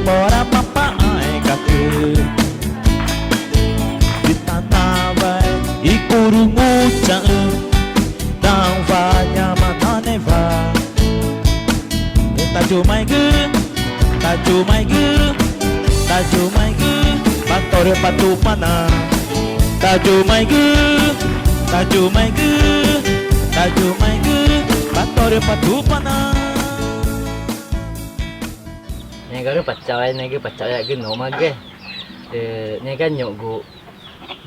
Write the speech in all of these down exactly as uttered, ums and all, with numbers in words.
Poramaã paxãegacü rü tanawae i curunguchaü̃, taxũwa ñoma nanewa. Tayumüxẽgü, tayumüxẽgü, tayumüxẽgü, pa Tórü pa Tupana. Tayumüxẽgü, tayumüxẽgü, tayumüxẽgü, pa Tórü pa Tupana. Ngẽxgumarüü̃ pa chaueneẽgü, pa chaueneẽgü, nuxmagüe. Rü ngẽxguma ñuxgu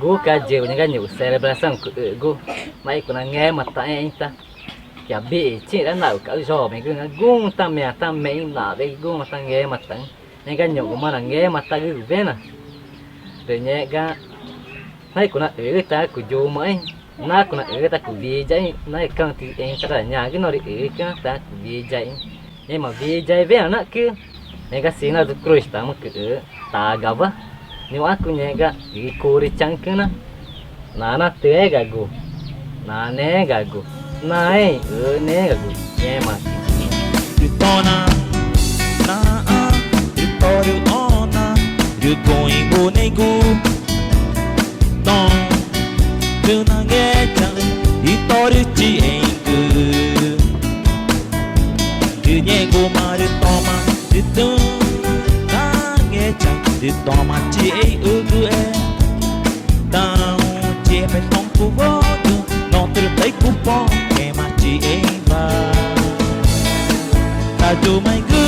guxü̃ca̱x yigü, ngẽxguma ñuxgu celebração cuxügu, naxca̱x cunangẽxmataxẽẽxü̃ tá quia bixi chixĩxü̃ naxca̱x jovemgü, guxü̃ tá meã tá mexü̃ nawe guxü̃ tá ngẽxmataxü̃. Ngẽxguma ñuxgu marü nangẽxmatagügu wena. Rü ngẽxguma naxca̱x cunaxügü tá cuyumüxẽxü̃, naxca̱x cunaxügü tá cuwiyaexü̃, naxca̱x cüãü̃ tixĩ tá ñagü norü ücüna tá cuwiyaexü̃. Ngẽma wiyae wena naxca̱x, ngẽxguma Sina do Cruz tamücü tagawa. Ñuxãcü ngẽxguma i curü chaü̃cüna: Nanatüégagu, Naneégagu, Naẽ i Üüneégagu, ngẽmaãcü rü tona naxã rü torü õna rü guxü̃ i ngunexü̃gu tõ rü nangechaü̃ i torü chixexü̃gü. Rü ngẽxguma rü toma rü tüxü̃́ nangechaü̃ rü toma chixexü̃güxe. Taxũ chixexü̃ pextões cuwodüxü̃, notürü ta icupõ ngẽma chixexü̃wa. Tayumüxẽgü,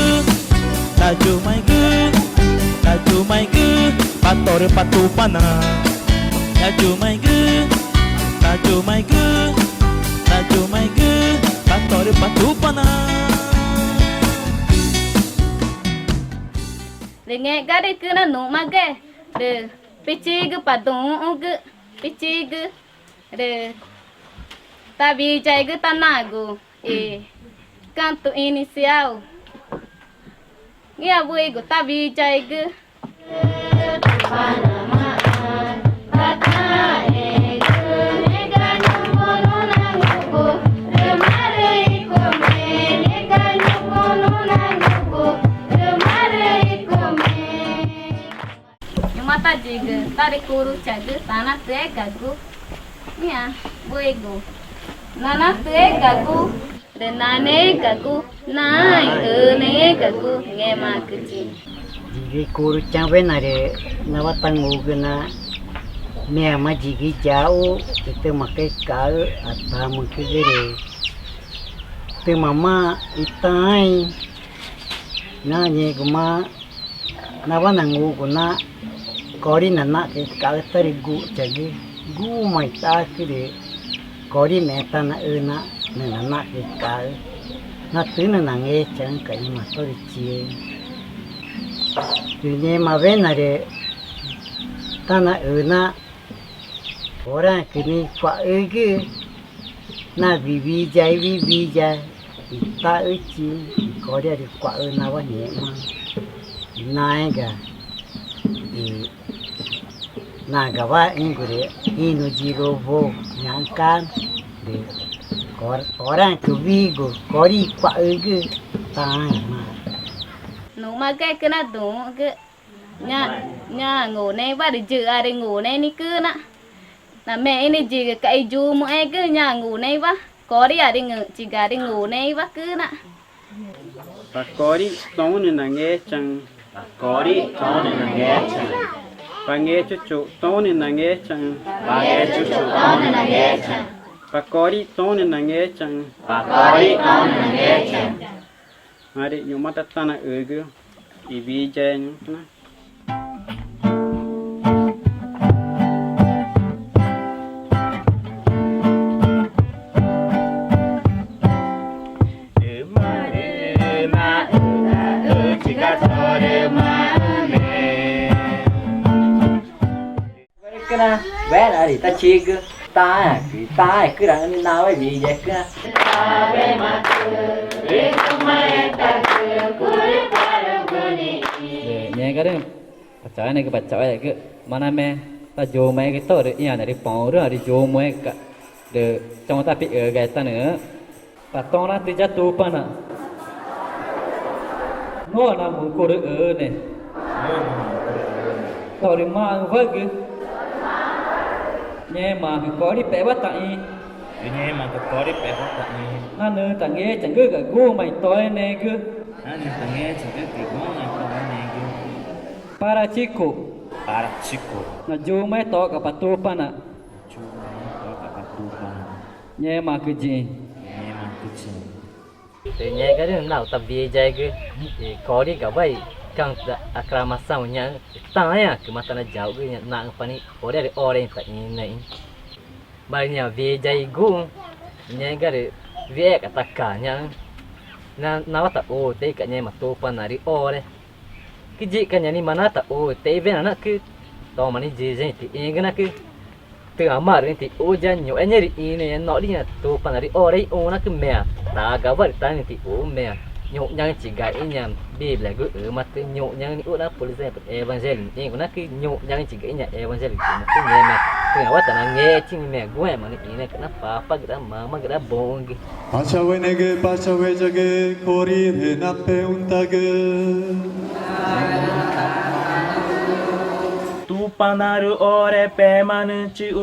tayumüxẽgü, tayumüxẽgü, pa Tórü pa Tupana. Tayumüxẽgü, tayumüxẽgü, tayumüxẽgü, pa Tórü pa Tupana. Rü ngẽxgumarüü̃ cuna nuxmagüe rü pichigü pa duü̃xü̃gü, pichigü rü tawiyaegü tá nagu i canto inicial. Ngĩxã wüxigu tawiyaegü. Ñu̱xma tá yigü tarücuruchagü: Nanatüégagu. Ngĩxã wüxigu: Nanatüégagu rü Naneégagu, Naẽ i Üüneégagu, ngẽmaãcü chixĩ. Yigü i curü chaü̃wena rü nawa tangugü na meãma yigü i yaxu i tümacaꞌ icaxü̃ atamücügü rü tümamaã itaãẽ i na ngẽxguma nawa nangugu na corina naxca̱x icaxü̃ tarüguchagü guxü̃ma i ta̱xacü rü corina ẽtanaxüna nüxna naxca̱x icaxü̃ na tüxü̃́ nüxna nangechaü̃ca̱x ngẽma tórü chixexü̃. Rü ngẽma wena rü tanaxüna poraãcü nixĩ i cua̱xüü̃gü na wiyae wüxi wiyae i taxüchi i corina rü cua̱xüü̃ nawa ngẽxma i naẽga i nagawa ĩgu rü ĩnuyigü woo ñaxü̃ca̱x rü poraãcü wigu corina i cua̱xüü̃gü taãẽma. Nuxmagüxe cuna duü̃xü̃gü ñaã ngunexü̃wa rü yüxarü ngunexü̃ nixĩ cuna namexü̃ nixĩ yigüca̱x i yumüxẽgüxü̃ ñaã ngunexü̃wa. Corina rü ngü̃xchiga rü ngunexü̃wa cuna. Pa corina toxü̃́ nüxna nangechaü̃. Pa corina toxü̃́ nüxna nangechaü̃. Pa Ngechuchu toxü̃́ nüxna nangechaü̃. Pa Ngechuchu toxü̃́ nüxna nangechaü̃. Pa corina toxü̃́ nüxna nangechaü̃. Pa corina toxü̃́ nüxna nangechaü̃. Marü ñu̱xma tá tanaxügü i wiyae ñuxna. Cuna wena rü tachigü taãẽãcü, taãẽãcü rü nawa wiyae cuna. Rü ngẽxgumarüü̃ pa chaueneẽgü, pa chaueneẽgü, marame tayumüxẽgü tórü ĩãne rü pãũruü̃ãrü yumüxẽgüca̱x rü choxü̃ tá pexügütanüxü̃. Pa Tona Tüyá Tupana. Noxna mu curü üne Tórü Maxü̃wagü. Ngẽmaãcü cori pexwa taxĩ. Rü ngẽmaãcü cori pexwa taxĩ. Na nüxü̃ tangetchagüxü̃ca̱x guxü̃ma i toenexẽgü. Na nüxü̃ tangetchagüxü̃ca̱x guxü̃ma i toenexẽgü. Parachico. Parachico. Nayuma i toxca̱x pa Tupana. Nayuma i toxca̱x pa Tupana. Ngẽmaãcü yiĩxü̃. Ngẽmaãcü yiĩxü̃. Rü ngẽxgumarüü̃ nagu ta wiyaegü i corigawa i canto da aclamação nhaü̃ i taãẽãcüma tanayauxgü nhaü̃ naxü̃pa nixĩ i cori rü ore i taxĩnüẽxü̃. Marü ngẽma wiyaeguxü̃ i ngẽxgumarüü̃ wüxica̱x taca nhaü̃ na nawa taxuxü̃ texü̃ca̱x ngẽma Tupana rü ore. Rü yixca̱x ñaa nixĩ marü nawa taxuxü̃ texü̃ wena nacü toma nixĩ yixĩãtü ĩgü nacü tüxü̃ amarü nixĩ tixuxü̃ ya ñuxre ñaa rüxĩnüẽ ya noxri ñaa Tupana rü ore ixũ nacü meã tagawa rü ta nixĩ tixuxü̃ meã ñuxãchiga ixĩnüẽ Bíbliagu ümatü ñuxãnixĩ uxna, por exemplo, evangelho nixĩ nacü ñuxãchiga ixĩnüẽ evangelho tümatü ngẽma tüxü̃wa tanangetchi nixĩ meã guxema nixĩ nacü na papagüra mamagüra buxü̃gü. Pachahuenegü, pachahueyagü, cori rü napeü̃tagü. Tupana rü ore pemaã nüxü̃.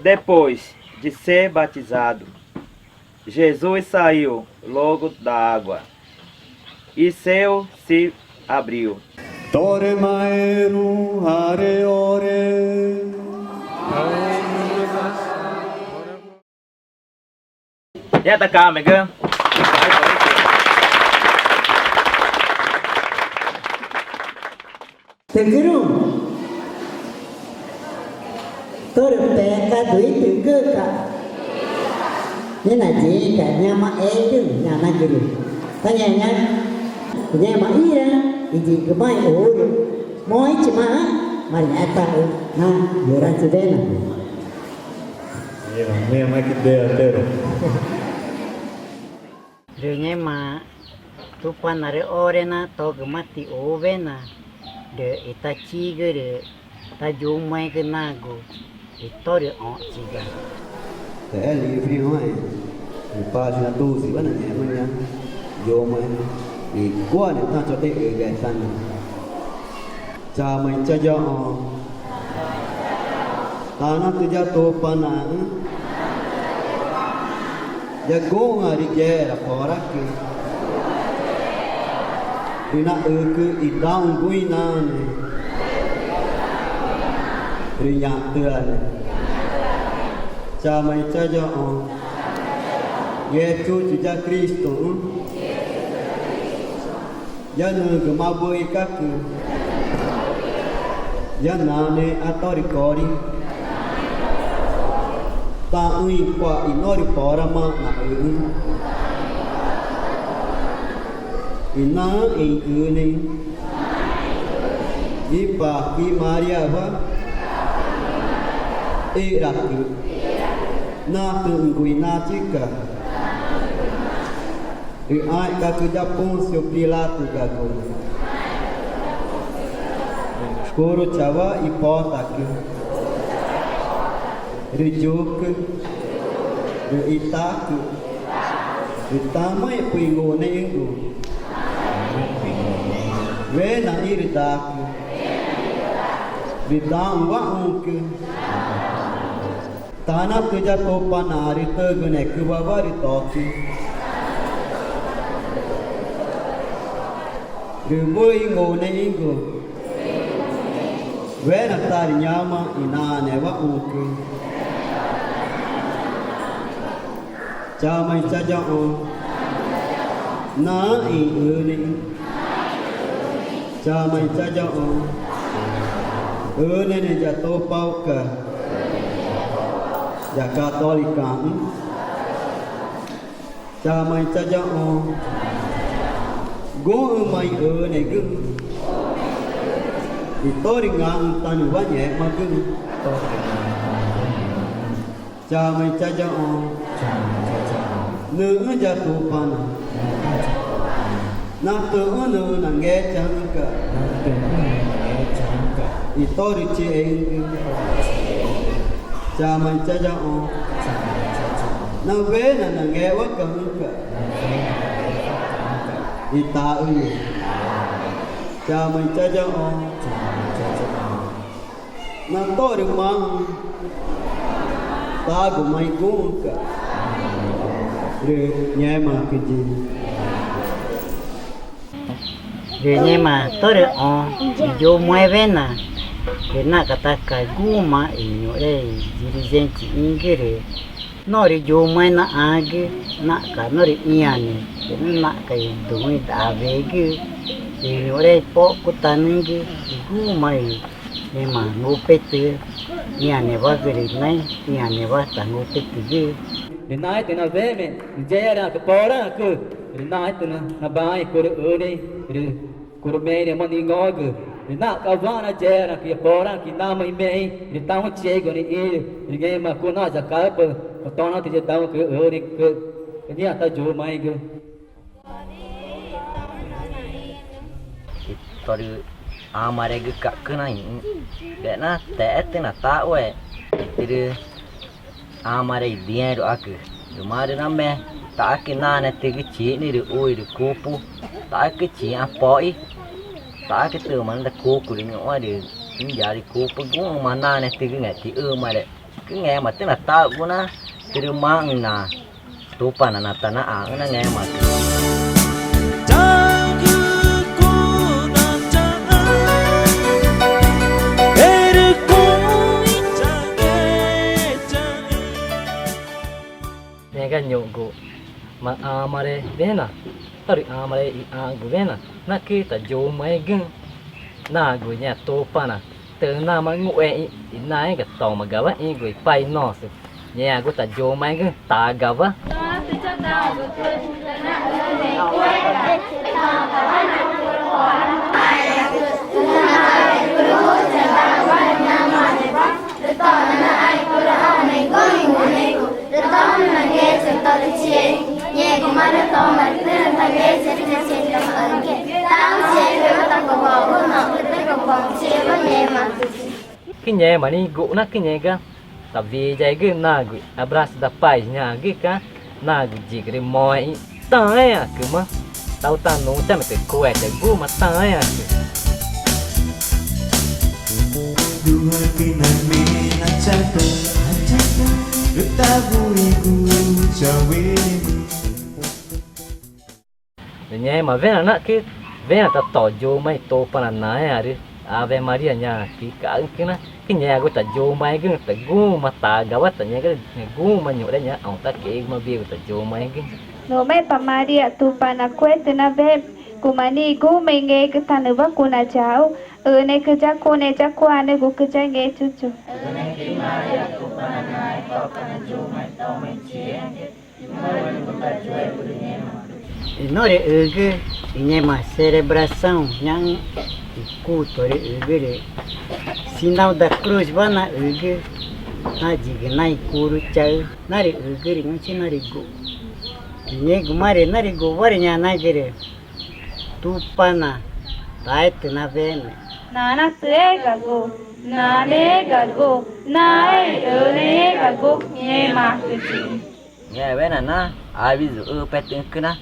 Depois de ser batizado, Jesus saiu logo da água, e céu se abriu. Tórü Maxẽxẽẽruxü̃ arü ore. Yextacamegü. Tügüruxü̃, tórü pecadoitügüxü̃ca̱x, ngẽma yiĩxü̃ca̱x ñoma egüxü̃ ñanagürü. Tangẽxma, ngẽma ira i yigümaã i uxü̃, moxẽchimaã marü ngetaxü̃ na yurachixü̃ wena. Ngẽma, ngẽma que derradeiro. Rü ngẽma Tupana rü ore na togümaã tixuxü̃ wena rü i tachigü rü tayumüxẽgü nagu i tórü õchiga. Texé livro i página doze wa nangẽxma ñaã yumüxẽ i guaneẽtãxü̃ choxü̃ texü̃ getana. Chama i chayaxõ. Tanatü ya Tupanaxü̃ ya guxü̃ãrü yexera poraãcü rü naxücü i daxũguxü̃ i naane rü ñaxdüane. Chama i chayaxõ. Ngechuchu ya Cristoxü̃ ya nügümaã wüxicacü ya naanexü̃ tórü cori taxü̃ i cuax i norü poramaã naxüxü̃ i naãẽ i üüneü̃ i Pacü i Mariawa íracü na tüxü̃gu i nachica rü ãẽ̱xgacü ya Púncio Pilatugagu. Curuchawa i potacü rü yucü rü itacü rü tamaxẽxpü̱x i ngunexü̃gu wena irüdacü rü daxũwa ũcü. Tanatü ya Tupanaãrü tügünecüwawa rü tocü rü wüxi i ngunexü̃gu wena tarü ñoma i naanewa ũcü. Chama i chayaxõ. Naãẽ i üüneü̃. Chama i chayaxõ. Üüneü̃ ya Tupauca ya católicaxü̃. Chama i chayaxõ. Guxü̃ma i üüneü̃güxü̃ i tórü ngãxü̃tanüwa ngẽxmagüxü̃. Chama i chayaxõ. Nüxü̃́ ya Tupana. Na tüxü̃́ nüxü̃ nangechaü̃ca̱x i tórü chixexü̃gü. Chama i chayaxõ. Nawena nangexwacaxü̃ca̱x i taxü̃ i chama i chayauxü̃. Na tórü maxü̃ taguma i guxü̃ca̱x rü ngẽmaãcü yiĩ. Rü ngẽma tórü õ i yumüxẽwena rü naxca̱x taca guxü̃ma i ñuxre i dirigentexü̃gü rü norü yumüxẽ naxãgü naxca̱x norü ĩãne rü naxca̱x i duü̃xü̃ i dawegü rü ñuxre i poxcutanüxü̃gü i guxü̃ma i ngẽma ngupetü ĩãnewagü rü naĩ ĩãnewa tangupetügü. Rü naẽtü naweme i yexeraãcü poraãcü rü naẽtü nabaãẽ curü üüneü̃ rü curü mexü̃ rü ningõgü rü naxca̱x wüxi na yexeraãcü i poraãcü i namaã i mexü̃ rü tãũchi egu nixĩ rü ngẽma cuxü̃ nayacaxü̃pa i tonaãcü yexeraãcü curü üüneü̃cü rü ngĩxã tayumüxẽgü. I torü ãmaregüca̱x cüna ixĩxü̃ rü na texé tüxna taxúe i türü ãmare i dĩẽruxacü rü marü name taxacü nanetügü chixnü rü ui rü cupu taxacü chixapoxi taxacü tüma nada cucu rü ñu̱xma rü ñu̱xma rü cupu guxü̃ma nanetügüngexti üma rü cüngẽma tüxna taxugu na türü maxü̃ na Tupana natanaxãxü̃ na ngẽmaãcü. Ngẽga ñuxgu ma ãmarewena, tórü ãmare i ãxü̃güwena nacü tayumüxẽgüxü̃. Nagu i ngẽma Tupana tüxü̃ namaã ngúexü̃ i naéga tomagawa ĩgu i paixü̃ noxü̃. Ngẽmagu tayumüxẽgüxü̃ tagawa. Rü toma nangechaü̃ tórü chixexü̃, ngẽxguma rü toma rü tüxna tangechaü̃ rü nangexü̃ca̱x i tãũchi egu i tacuapoxü̃ noxü̃ rü tacuapoxü̃ chixexü̃ ngẽmaãcü. Cüngẽma nixĩ i guxü̃ na cüngẽga tawiyaegüxü̃ nagu i Abraço da Paz ñaxü̃güca̱x, nagu yigü rü moxẽxü̃ taãẽãcüma. Tãũ tá nuxü̃ tame tücue ta guxü̃ma taãẽãcü. Rü ngẽmawena nacü wena ta to yuma i Tupana naẽãrü Ave Maria ñaãcüca̱x cüna cüngẽmagu tayumüxẽgüxü̃ ta guxü̃ma tagawa ta ngẽxguma ñuxre ñaã ãũtaque̱xeguma wüxigu tayumüxẽgüxü̃. Numexpa María, Tupana cuetü na wemaguma nixĩ i guxü̃ma i ngegütanüwa cunayauxü̃, üüneü̃cü ya cune ya cuanegucü ya Ngechuchu. I norü ügü i ngẽma celebração ñaxü̃ i culto rü ügü rü Sinal da Cruzwa naügü na yigü na i curuchaü̃. Narü ügü rü ñu̱xũchi narü guxü̃. Rü ngẽxguma rü narü guxü̃wa rü ñanagürü: Tupana taetü na wemaguma, nanatüégagu, naneégagu, naẽ i üüneégagu, ngẽmaãcü yiĩ. Ngẽwena na avisu üpetüxü̃ cüna,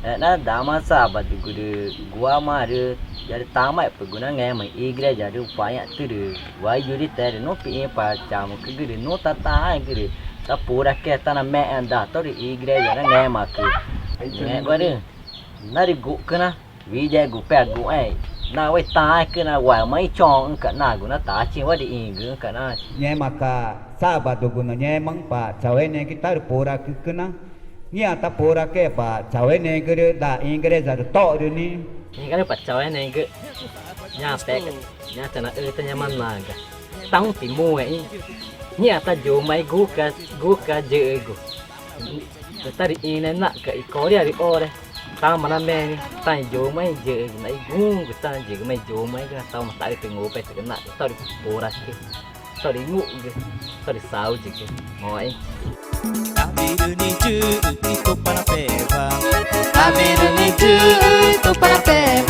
e̱xna dama sábadogu rü guxü̃ma rü yarü tamaẽ̱xpü̱xgu na ngẽma i igrejarü paixü̃ tórü wayurite rü nuã pixĩ pa chamücügü rü nuã tataãẽgü rü ta puracüe tanamexẽdü tórü igreja na ngẽmaãcü. Ngẽxguarü narü guxü̃ cüna wüxi yegu pexü̃ guxü̃ i nawa i taãẽ cüna wama i choxü̃ca̱x nagu na tachiü̃wa rü ĩgüxü̃ca̱x na. Ngẽmaca̱x sábadogu na ngẽmaxü̃ pa chaueneẽgü tórü puracü cüna, ngĩxã ta puracüe pa chaueneẽgü rü daa igrejarü tórü nixĩ. Ngẽxguarü pa chaueneẽgü ñaã pexca̱x ñaã chanaxü ta ngẽma naga tãũpi muẽxü̃, ngĩxã ta yuma i guxü̃ca̱x, guxü̃ca̱x yüxügu. Rü tórü ĩnüẽ naxca̱x i Corea rü ore tama name nixĩ ta i yuma i yüxügu na i guxü̃gu ta yigüma i yuma i na toma taxütü ngupetügu naxca̱x tórü puracü, tórü ngu̱xgu, tórü saúdegü moxẽ. Tamirü niyüxü̃ i Tupana pewa. Tamirü niyüxü̃ i Tupana pewa.